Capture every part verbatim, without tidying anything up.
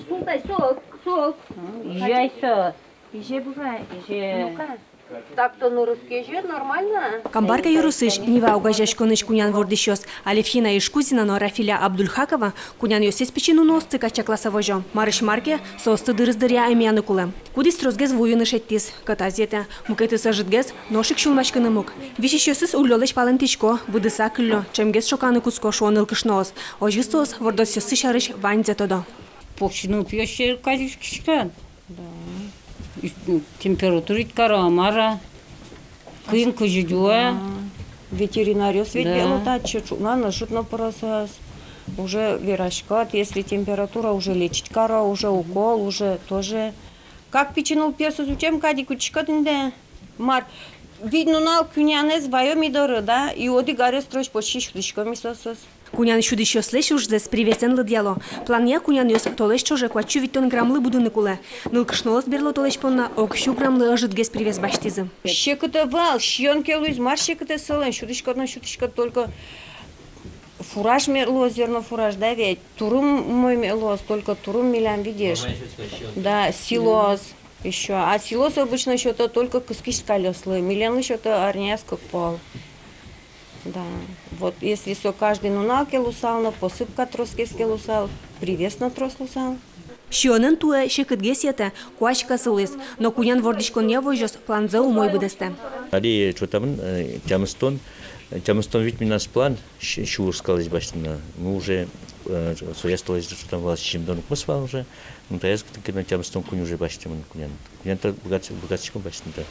Султай, сок, сок. Изяй со. Иже бывай. Иже. Ну-ка. Так-то нырысь ке изё, нормально. Камбарка ёросысь Нива огазеяськонысь кунян вордӥсьёс Алевтина Ишкузина но Рафиля Абдульхакова кунянъёссэс пичи нуныосты кадь чакласа возё. Марысь мар ке, соосты дырыз дыръя эмъяны кулэ. Кудӥз тросгес вуыны шедьтӥз, кӧтаз йӧтэ, мукетыз ӧжытгес, нош ик сюлмаськыны муг. Висисьёсыз уллёлэсь палэнтӥсько, выдыса кыллё, ӵемгес шоканы кутско, шуо нылкышноос. Озьы соос вордосъёссы сярысь ваньзэ тодо. Покчи нылпиос сьӧры кадь учкиськод. Да. И, м, температура ик каро, мар-а. Куинь кызьы ӝуа. Да. Ветеринаръёс ведь, да, вело татчы, ӵукна но, ӧжыт но пыроз соос. Уже вераськод, если температура, уже лечить каро, уже укол, уже тоже. Как пичи нылпиосыз утем кадь ик утиськод инде. Мар, вить нунал кунянэз ваё ми доры, да, и одӥг арес трос почти сюдӥськом ми соосыз. Кунян сюдӥсьёслэсь ужзэс привесэн лыдъяло. Планъя кунянъёс толэзь ӵоже куать сю витьтон граммлы будыны кулэ. Нылкышноос берло толэзь понна ог сю граммлы ӧжытгес привес басьтӥзы. Секыт ӧвӧл, сиён ке луиз, мар секытэз солэн, сюдӥськод но сюдӥськод, только фураж мед луоз, зернофураж, да ведь, турым умой мед луоз, только турым милям, видишь. Да, силос ещё. А силос обычно сёто только кыскись скалъёслы, милемлы сёто арняяз кык пол. Да. Вот если со каждый нунал ке луысал но, посыпка тросгес ке луысал, привес но трос луысал. Сиёнэн туэ секытгес йӧтэ, куазь кӧсы луиз, но кунян вордӥськонъя возёс планзэ умой быдэстэ. Али ӵотамын, э, тямыстон, э, тямыстон вить мынам план, сю-, сюрс скалэсь басьтыны. Ну, уже, э, сояз толэзь ӵотам вал, сизьымдон укмыс вал уже. Ну, таяз кытын ке но тямыстон куинь уже басьтэмын кунян. Кунян та быгат-, быгатӥськом басьтыны та.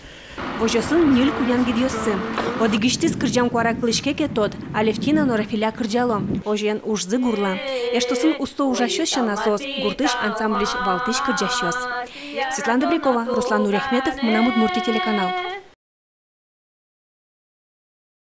Возёсын ньыль кунян гидъёссы. Одӥгысьтыз кырӟам куара кылӥське ке, тод, Алевтина но Рафиля кырӟало. Озьыен, ужзы гурла. Эштосын усто ужасьёс сяна, соос гуртысь ансамбльысь валтӥсь кырӟасьёс. Светлана Добрякова, Руслан Нуриахметов, «Мынам Удмуртие» телеканал.